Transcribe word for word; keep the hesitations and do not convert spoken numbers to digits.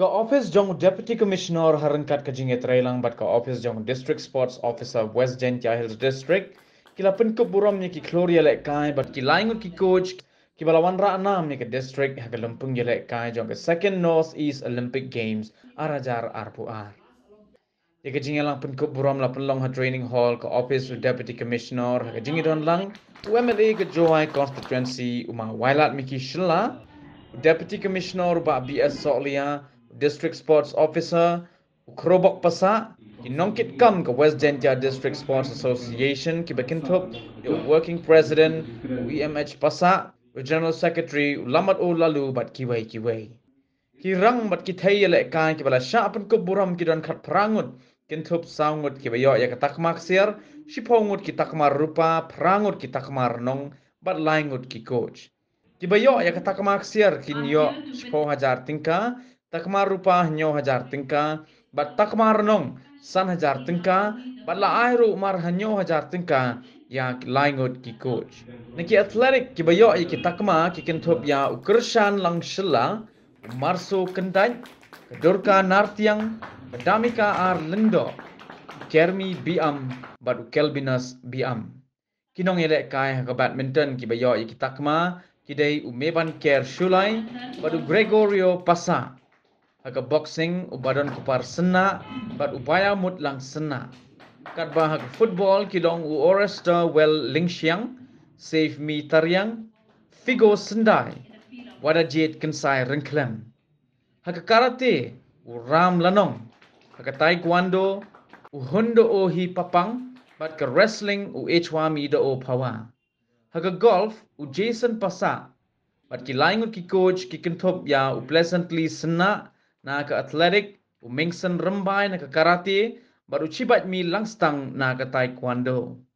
Ka office jong u Deputy Commissioner ha ryngkat ka jingïatreilang bad ka office jong u District Sports Officer West Jaintia Hills District ki la pynkup burom ïa ki khlur ïalehkai bad ki lai ngut ki coach kiba la wanrah nam ïa ka district ha ka lympung ïalehkai jong ka Second North East Olympic Games ar hajar arphew ar. Ïa ka jingïalang pynkup burom la pynlong ha training hall ka office u Deputy Commissioner ha ka jingïadonlang u M L A ka Jowai Constituency u Ma Wailadmiki Shylla, u Deputy Commissioner u Bah B S Sohliya, u District Sports Officer u Khrobok Passah, ki nongkitkam ka West Jaintia District Sports Association kiba kynthup ïa u Working President u E M H Passah, u General Secretary u Lambat O Laloo bad kiwei kiwei. Ki rang bad ki thei ïalehkai kiba la shah pynkup burom ki don khatphra ngut, kynthup saw ngut kiba ïoh ïa ka takma ksiar, shiphew ngut ki takma rupa, phra ngut ki takma rnong bad lai ngut ki coach. Kiba ïoh ïa ka takma ksiar kin ïoh shiphew hajar tyngka, takma rupa hynñiew hajar tyngka bad takma rnong san hajar tyngka bad la ai ruh mar hynñiew hajar tyngka ïa ki lai ngut ki coach. Na ki athletic kiba ïoh ïa ki takma ki kynthup ïa u Kyrshan Lang Shylla, u Marso Kyndait, ka Durka Nartiang, ka Damika R Lyngdoh, u Kermi Biam bad u Kelbinus Biam. Ki nongïalehkai ha ka badminton kiba ïoh ïa ki takma ki dei u Meban Ker Shullai bad u Gregorio Passah. Ha ka boxing u Badonkupar Synnah bad u Baiamutlang Synnah. Katba ha ka football ki long u Orester Well Lyngshiang, Save Me Tariang, Figo Syndai, Wadajade Kynsai Ryngkhlem. Ha ka karate u Ram Lanong, ha ka taekwondo u Hundoh Hi Papang bad ka wrestling u Hwami Doh Phawa. Ha ka golf u Jason Passah bad ki lai ngut ki coach ki kynthup ïa u Pleasantly Synnah na ka athletic, u Mengson Rymbai na ka karate bad u Chibaitmi Langstang na ka taekwondo.